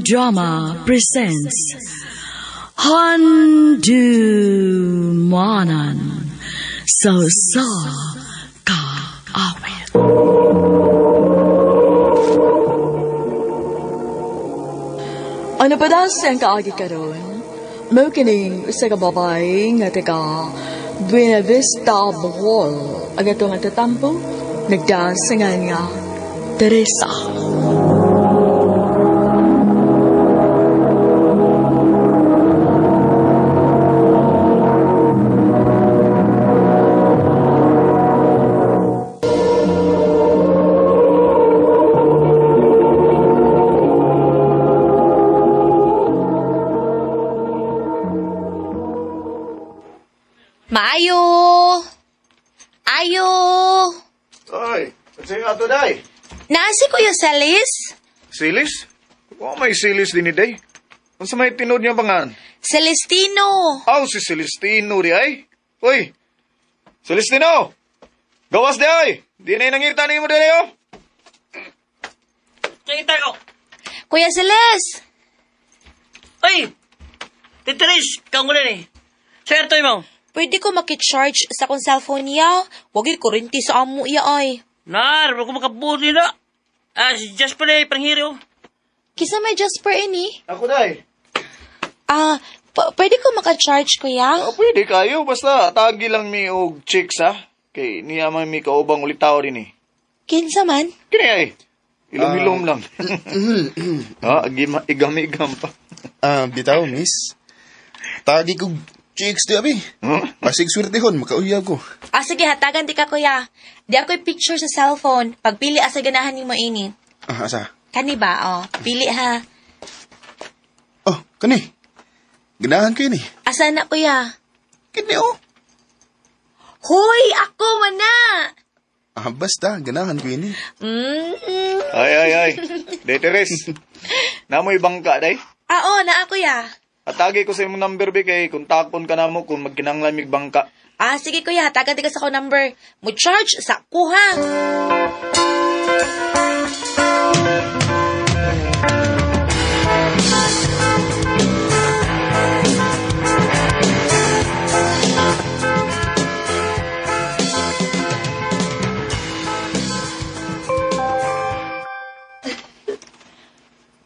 Drama presents Handumanan sa Usa Ka Awit. Ano pa daw siyang kaagi karon? Mao kining usa ka babae nga taga Buena Vista, Bohol. Ang atong tatampo, nagdasangan nga Teresa. Maayo! Ayo! Ay, sige nga to, day. Naa si Kuya Celis? Silis? Wa may silis din ni day. Unsa may tinud niya bangan? Celestino! Aw, si Celestino di ay. Uy, Celestino! Gawas di ay! Di na nangita ni mo di ay, oh. Kita ko. Kuya Celes! Ay! Titris, kang ulan eh. Sir, to mo. Pwede ko makicharge sa akong cellphone niya. Wagi kurinti sa amo iya ay. Nar, wag ko makabuti na. Ah, si Jasper eh, panghiri oh. Kisa may Jasper ini. Ako, day. Ah, pwede ko makacharge, kuya? Oh, pwede kayo. Basta, tagi lang mi og chicks, ha? Kay niya man mi kaubang ulit tao din eh. Kinsa man? Kini ay. Ilom-ilom lang. Ha, igam-igam pa. Ah, bitaw, miss. Tagi kog chicks di abi. Huh? Pasig swertehon, makauyab ko. Ah, sige, hatagan di ka, kuya. Di ako'y picture sa cellphone. Pagpili asa ganahan nimo ini. Ah, asa? Kani ba? Oh, pili ha. Oh, kani. Ganahan ko yun eh. Asa na, kuya? Kini oh. Hoy, ako man na! Ah, basta, ganahan ko yun eh. Mm. Ay, ay, ay. Day, Teres. Namoy bangka, day. Ah, oh, naa, kuya. Atagi ko sa imong number, be, kay kontakon ka namo kung magkinanglan mig bangka. Ah, sige kuya, hatagan di ka sa akong number. Mo charge sa kuha.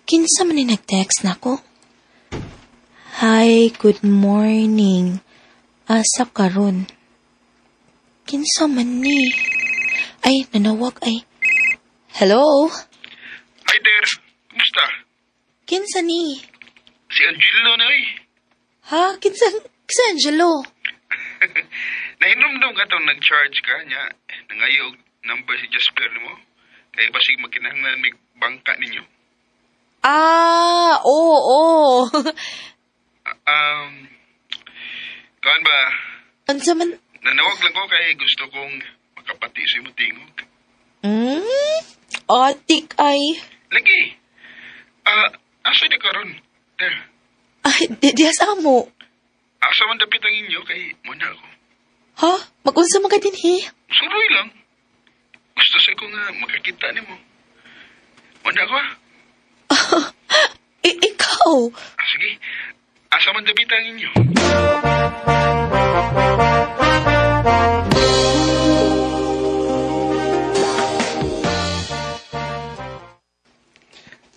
Kinsa man ni nag-text nako? Hi, good morning. Asa karon? Kinsa man ni? Ay, nanawag ay. Hello? Hi there. Kumusta? Kinsa ni? Si Angelo na eh. Ha? Kinsa, kinsa Angelo? Nahinumdum ka tong nag-charge ka niya. Nangayo og number si Jasper nimo. Kay basig magkinahanglan mig bangka ninyo. Ah, oo, oo. Ah, Kuan ba? Unsa man? Nanawag lang ko kay gusto kong makapati sa imong tingog. Hmm? Atik ay. Lagi. Ah, asa di karon? There. Ay, di, di asa mo. Asa man dapit ang inyo kay mo na ako. Ha? Magunsa man ka din hi? Suroy lang. Gusto sa ko nga makakita nimo. Mo na ako ah. Ikaw? Ah, sige. Asa man dapit ang inyo?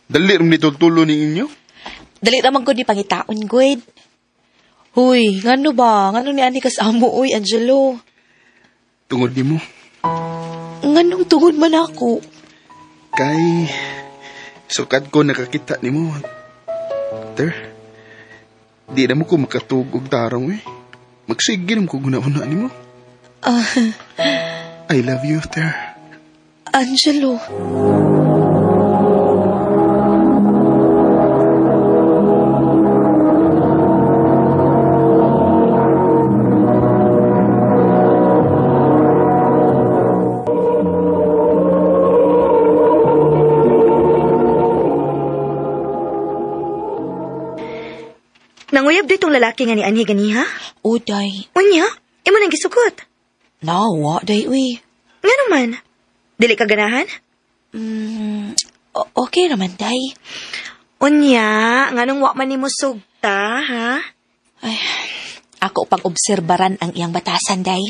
Dali rin ni tulo ni inyo. Dali naman ko di pangitaon, good. Huy, ngano ba? Ngano ni ani kas amo, uy, Angelo? Tungod ni mo. Nganong tungod man ako? Kay, sukad ko nakakita ni mo. Ter, di na mo ko makatug og tarong eh. Magsige na mo ko guna-una ni mo. Ah, I love you, Ter. Angelo. Nanguyab ditong lalaki nga ni Anhi ganiha? O, day. Unya, imo nang gisugot. Nawa, day, uy. Nga naman? Dili ka ganahan? Okay naman, day. Unya, nganong wa man nimo sugta, ha? Ay, ako pang obserbaran ang iyang batasan, day.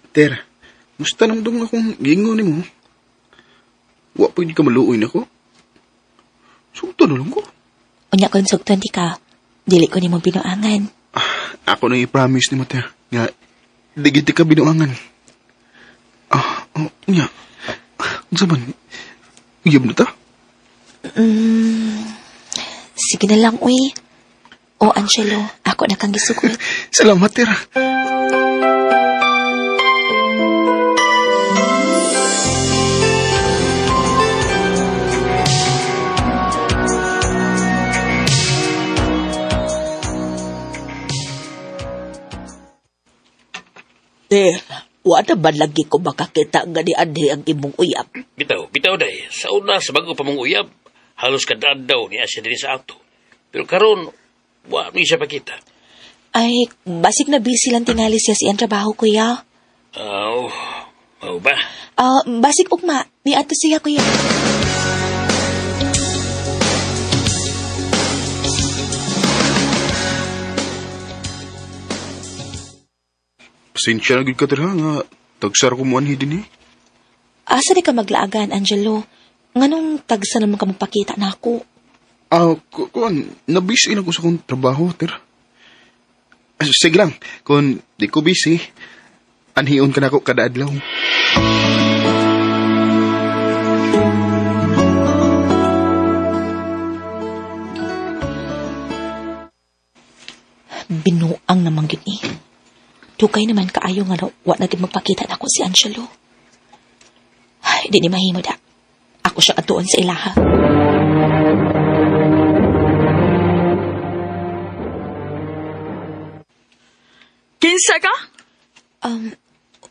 Ter, musta nang dong akong gingo nimo? Wa pa gyud ka maluoy nako. Sugto na lang ko. Unya kung sugton di ka, dili ko nimo binuangan. Ah, ako nang i-promise nimo, Ter, nga di gid ka binuangan. Ah, oh, nya. Unsa man? Uyab na ta? Sige na lang, uy. O, Angelo, ako na kang gisugot. Salamat, Ter. Ter, wala ba lagi ko makakita nga ni Anhe ang imong uyab? Bitaw, bitaw day. Sa una, sa bago pa mong uyab, halos kadaan daw niya siya din sa ato. Pero karon, wa ni siya pakita. Ay, basig na busy lang tingali siya siyang trabaho, kuya. Aw, mao ba? Ah, basig ugma, ni ato siya, kuya. Pasensya na gyud ka, Ter, ha, nga tagsar ko mo anhi din eh. Asa di ka maglaagan, Angelo? Nganong tagsa naman ka magpakita na ako? Ah, kuan, na-busy na ko sa akong trabaho, Ter. Ah, sige lang, kung di ko busy, anhion ka na ako kada adlaw. Binuang naman gyud ni. Dugay naman kaayo nga no, wa na gid magpakita nako si Angelo. Ay, di ni mahimo da. Ako siya atuon sa ilaha. Kinsa ka?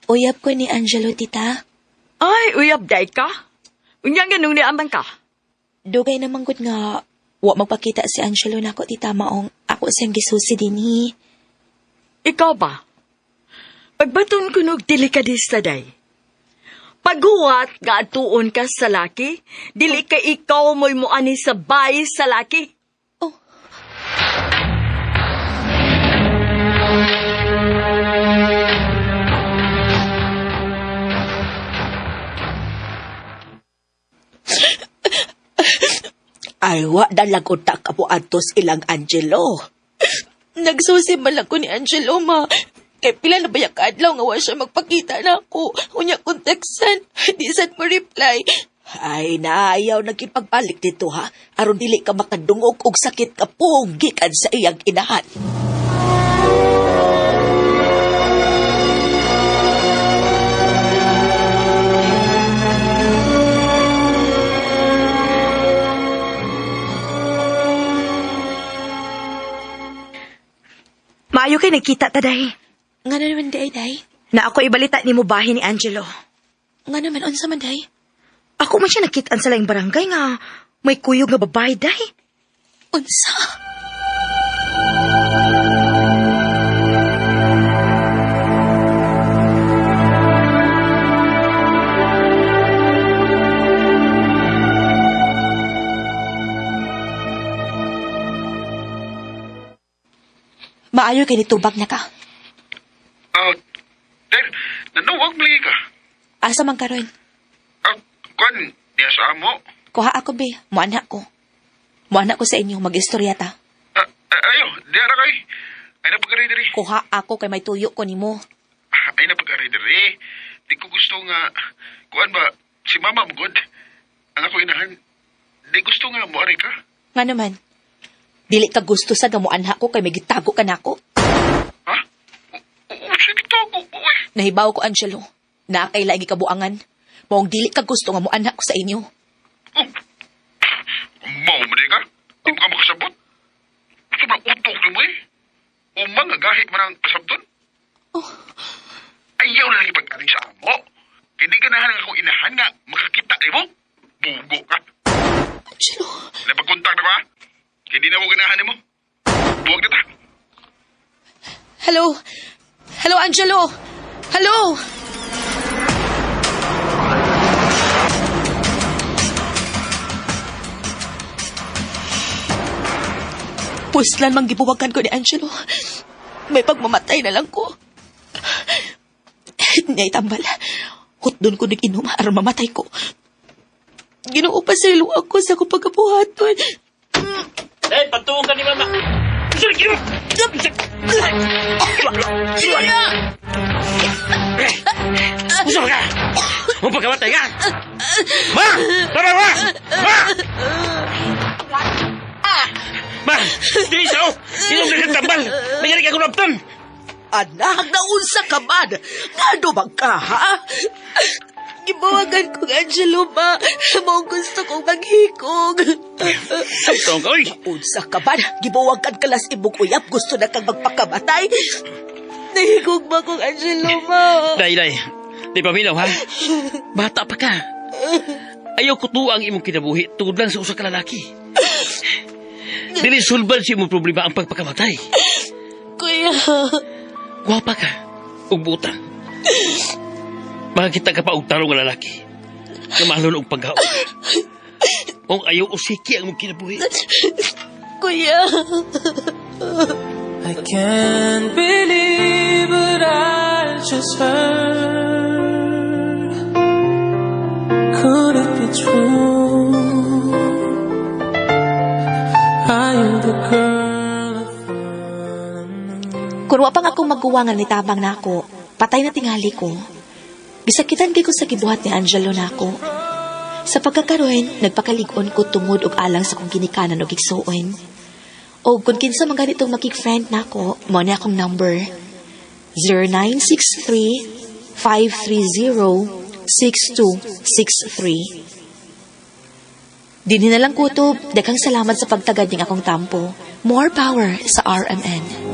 Uyab ko ni Angelo, tita. Ay, uyab day ka. Unya ganung ni amang ka. Dugay naman gud nga wa magpakita si Angelo nako, tita, maong ako siyang gisusi dinhi. Ikaw ba? Pagbaton ko nog delikadista day. Paghuwat nga atuon ka sa laki, dili ka ikaw mo'y muani sa bahay sa laki. Oh. Ay, wa dalag utak ka po atos ilang Angelo. Nagsusi man lang ko ni Angelo, ma. Kay pila na ba yung kaadlaw nga wa siya magpakita na ako. Unya kong textan, di sad mo reply. Ay, naayaw nagkipagbalik dito ha. Aron dili ka makadungog og sakit ka pong gikan sa iyang inahan. Maayo kay nagkita ta day. Nga na naman day, day. Na ako ibalita nimo bahin ni Angelo. Nga naman, unsa man day. Ako man siya nakitaan sa laing barangay nga may kuyog nga babae day. Unsa? Maayo kay nitubag na ka. Ah, Ter, nanuwag lagi ka. Asa man karon? Ah, kuan, niya sa amo. Kuha ako be, muana ko. Muana ko sa inyo, mag-istorya ta. Ah, ayo, di ara kay. Ay na pag-aray diri. Kuha ako kay may tuyo ko nimo. Ay na pag-aray diri. Di ko gusto nga, kuan ba, si mama mo good. Ang ako inahan, di gusto nga mo aray ka. Nga naman, dili ka gusto sa gamuanha ko kay may gitago ka nako. Ha? O, sige tago, uy. Nahibaw ko, Angelo. Na kay laing kabuangan. Maong dili ka gusto nga muanha ko sa inyo. Oh, mau mo di ka? Di mo ka makasabot? Sobrang utok ni mo eh. Umang nga gahi man ang kasabton. Oh. Ayaw na lang ipag-aring sa amo. Kaya di ganahan nga akong inahan nga makakita ni mo. Bugo ka. Angelo. Kay di na ko ganahan nimo. Buwag na ta. Hello? Hello, Angelo? Hello? Puslan mang gibuwagan ko ni Angelo. May pagmamatay na lang ko. Niyay tambal. Hutdon ko nag-inom aron mamatay ko. Ginoo pa sa ilo ako sa akong pagkabuhaton. Day, patuong ka ni mama. Usa ka! Mo pagkamatay ka! Ma! Tama ma! Ma! Ma! Dili sa oh! Inom na tambal! Nangyari ka kulaptan! Anak, naunsa ka man? Ngano man ka, ha? Gibuwagan ko Angelo ba? Mao gusto kong maghikog. Sabtong ka, oy! Unsa ka man? Gibuwagan ka las imong uyab. Gusto na kang magpakamatay. Nahigog ba kong Angelo ma? Day, day. Di paminaw, ha? Bata pa ka. Ayaw ko tuwa ang imong kinabuhi tungod lang sa usa ka lalaki. Dili sulbad sa imong problema ang pagpakamatay. Kuya. Gwapa ka. Ug butang. Makakita ka pa og tarong nga lalaki. Na mahalon og paghaon. Kung ayaw usiki ang imong kinabuhi. Kuya. I can't believe what I just heard. Could it be true? Are you the girl I thought I knew? Kung wa pa nga akong magkuwa nga nitabang nako, patay na tingali ko. Gisakitan kay ko sa gibuhat ni Angelo nako. Sa pagkakaroon, nagpakalig-on ko tungod og alang sa kong ginikanan og igsuon. O kung kinsa man ganitong makik-friend nako, mao ni akong number. 0963-530-6263. Dinhi na lang kutob, daghang salamat sa pagtagad ning akong tampo. More power sa RMN.